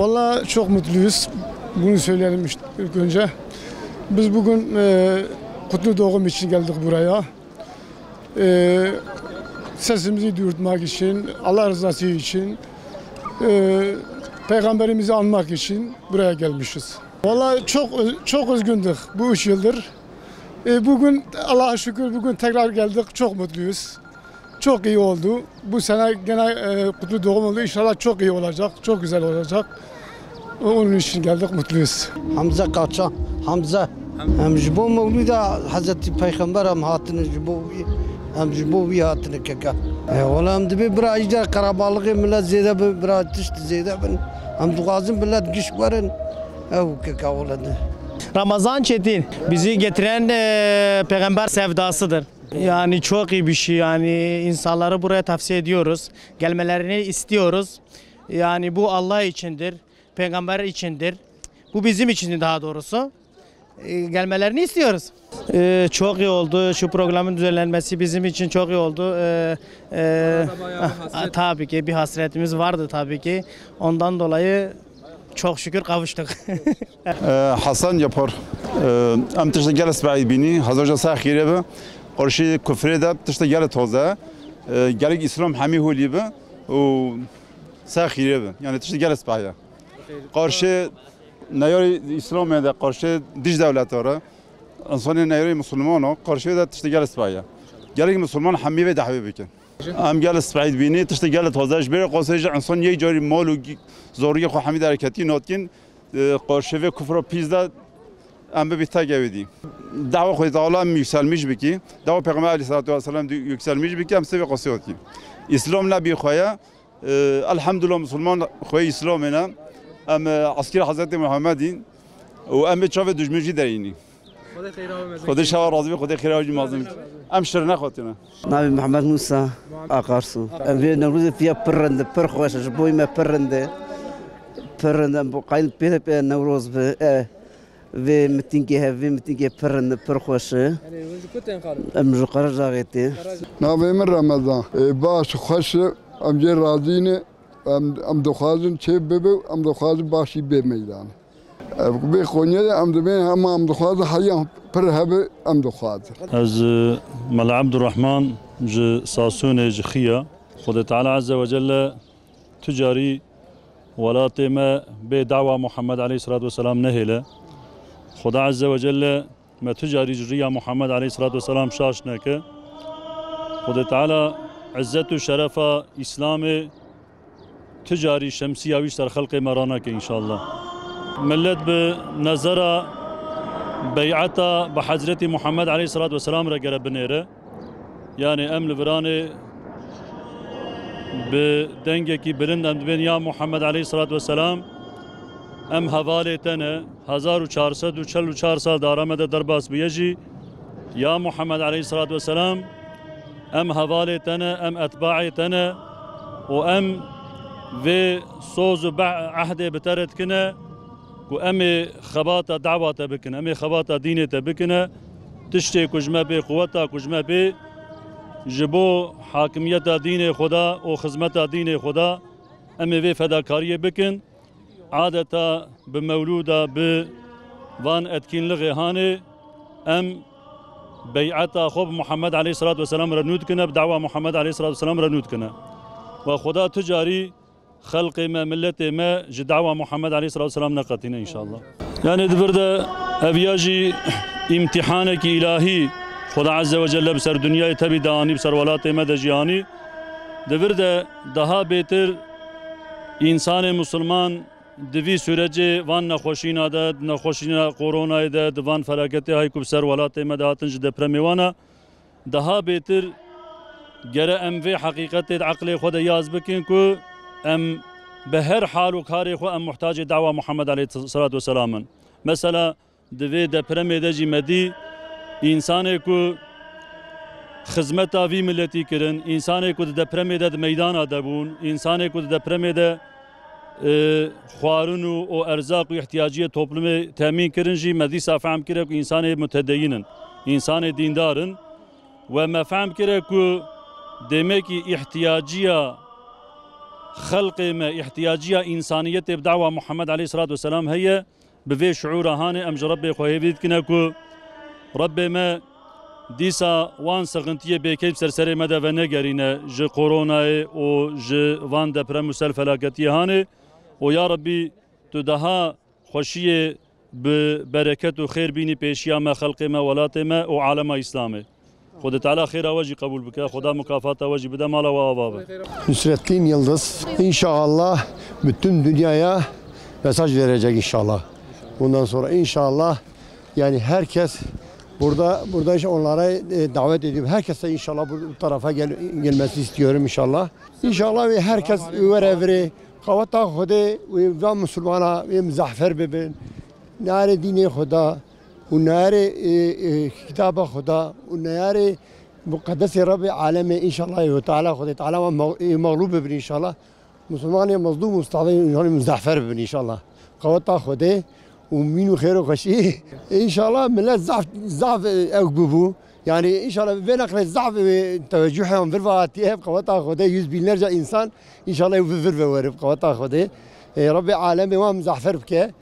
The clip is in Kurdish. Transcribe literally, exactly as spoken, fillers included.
Vallahi çok mutluyuz. Bunu söyleyelim işte ilk önce. Biz bugün, e, kutlu doğum için geldik buraya. E, sesimizi duyurtmak için, Allah rızası için, e, Peygamberimizi anmak için buraya gelmişiz. Vallahi çok, çok üzgündük bu üç yıldır. E, bugün Allah'a şükür bugün tekrar geldik. Çok mutluyuz. Çok iyi oldu. Bu sene gene, e, kutlu doğum oldu. İnşallah çok iyi olacak. Çok güzel olacak. Onun için geldik, mutluyuz. Hamza Kaça, Hamza. Hem ji bo mewlûda Hezretî Peyxember em hatine ji bo wî, em ji bo wî hatine keke. E, wela em dibê bira îcar qerebalixê milet zêde bin, bira tişt zêde bin. Em dixwazin milet giş werin. Ew keke wela de. Ramazan Çetin, bizi getiren, e, peygamber sevdasıdır. Yani çok iyi bir şey, yani insanları buraya tavsiye ediyoruz. Gelmelerini istiyoruz. Yani bu Allah içindir, peygamber içindir. Bu bizim içindir daha doğrusu. E, gelmelerini istiyoruz. E, çok iyi oldu. Şu programın düzenlenmesi bizim için çok iyi oldu. E, e, Arada bayağı bir hasret. Tabii ki bir hasretimiz vardı tabii ki. Ondan dolayı çok şükür kavuştuk. E, Hasan Yapar, e, em tiştê gelek spehî bînî, hezar ca ser xîrê bi. Qarşî kufrê de tiştê gelek taze. E, gelek Îslam hemî holî bi û ser xîrê bi. Yani tiştê gelek spehî ye. Qarşî neyarê Îslamê de, qarşî dij dewleta re, insanê neyarê Musulmana, qarşî de tiştê gelek spehî ye. Gelek Musulman hemî vê dehwê bikin. Em gelek spehî dibînî, tiştê gelek taze. Ji ber qasê jî insan yek carî mal û gi-, zarokê xwe hemî dereketî natkîn, e, qarşî vê kufra pîs de em bibî tek ewêdî. Dehwa Xwedê Teala em yükselmiş bikî, dehwa Peyxember aleyhissalatu vesselam yükselmiş bikî, em sê vê qasê hatkî. Îslam nebî xwe ye, e, elhamdulillah Musulman xwe Îslamê ne, em, e, eskîra Hezretî Muhammedîn û em ê çavê dijmin jî derînî. Xwedê xêra we mezin Xwedê şewa razî be, Xwedê xêra we jî mezin. Em şir nexwetine. Navê Mihemed Musa Akarsu. Em vê Newrozê fiya pir rind e, pir xweş e, ji bo me pir rind e. Pir rind e, em bo qayil pê de pê Newroz bi. E, vê mitingê hev, vê mitingê pir rind e, pir xweş e. Em ji Qerecaxê tê. Navê min Remezan. E, baş, xweş e. Em jê razî ne. Em, em dixwazin çê bibe, em dixwazin başî bê meydan. Ev bê Konya de em dibên hema em dixwazin heya pir hebe em dixwazin. Ez, e, Mela Abdurrahman ji Sasûnê ji Xiya. Xwedê Teala Azze ve Celle tu carî welatê me bê dawa Muhammed aleyhissalatu vesselam nehêle. Xweda Azze ve Celle me tu carî ji riya Muhammed aleyhissalatu vesselam şaş neke. Xwedê Teala izzet û şerefa Îslamê tu carî şemsiya wî ji ser xelqê me raneke înşallah. Millet bi nezera bey'eta bi Hezretî Muhammed aleyhissalatu vesselam re gere binêre. Yani em li viranê bi dengekî bilind em dibên ya Muhammed aleyhissalatu vesselam, em hevalê te ne, hezar û çar sed û çel û çar sal dara me de derbas bûye jî, ya Muhammed aleyhissalatu vesselam, em hevalê te ne, em etbaê te ne û em vê soz û be-, ehdê bi te re dikine ku em ê xebata dawa te bikin, em ê xebata dînê te bikine, tiştê ku ji me bê, quweta ku ji me bê, ji bo hakimiyeta dînê Xweda û xizmeta dînê Xweda, em ê vê fedakariyê bikin. Adeta bi mewlûda, bi van etkînlixê hanê em bey'eta xwe bi Muhammed aleyhissalatu vesselam re nû dikine, bi dawa Muhammed aleyhissalatu vesselam re nû dikine. Ve Xweda tu carî xelqê me, miletê me ji dawa Muhammed aleyhissalatu vesselam neqetîne înşallah. Yani di vir de ev ya jî îmtîhanekî îlahî Xweda Azze ve Celle bi ser dinyayê tevî de anî, bi ser welatê me de jî anî. Di vir de daha bêtir însanê musulman di vî sûrecê van nexweşîna de, di nexweşîna koronayê de, di van felaketê hay ku bi ser welatê me de hatin ji depremê wana, daha bêtir gere em vê heqîqetê di eqlê xwe de yaz bikin ku em bi her hal û karê xwe em muhtacê dawa Muhammed aleyhisselatu vesselam in. Mesela, di vê depremê de jî me dî, însanê ku xizmeta vî miletî kirin, însanê ku di depremê de di meydana de bûn, însanê ku di depremê de, e, xwarin û, û erzaq û îhtiyaciyê toplumê temîn kirin jî, me dîsa fehm kire ku însanê mutedeyîn in, însanê dîndar in. We me fehm kire ku demekî îhtiyaciya Xelqê me îhtiyaciya însaniyetê bi dawa Muhammed aleyhissalatu vesselam heye, bi vê şuûra hanê em ji Rebbê xwe hêvî dikine ku Rebbê me dîsa wan sexintiyê bêkeyf ser serê me de venegerîne ji koronayê û ji van deprem û sel felaketiyê hanê û ya Rebbî tu daha xweşiyê bi bereket û xêr bînî pêşiya me, xelqê me, welatê me û alema Îslamê. Xwedê Teala xêra we jî qebûl bike, Xweda mukafata we jî bide, mala we ava be. Nusrettin Yıldız, inşallah bütün dünyaya mesaj verecek inşallah. Bundan sonra inşallah yani herkes burada, burada işte onlara, e, davet ediyorum. Herkese inşallah bu tarafa gel-, gelmesi istiyorum inşallah. İnşallah ve herkes were virê qaweta Xwedê ve va Müslümana ve muzahfer bibin. Nare dînê Xweda û nare, e, e, kitaba Xweda û nare muqeddesê Rebbê alemê inşallah Teala Xwedê Teala ve mağ-, e, mağlub bibin inşallah. Musulmanê mezlûm û stavê muzahfer bibin inşallah. Qaweta Xwedê û mîn û xêr û xweşî. Înşallah millet zaf, zaf, e, ew bûbû. Yani inşallah vê neqlê zaf, e, teveccüh yan vir ve hatiye, qaweta Xwedê yüz binlerce insan inşallah ew vir ve werib qaweta Xwedê. E, Rabbê alemê wan muzahfer bike.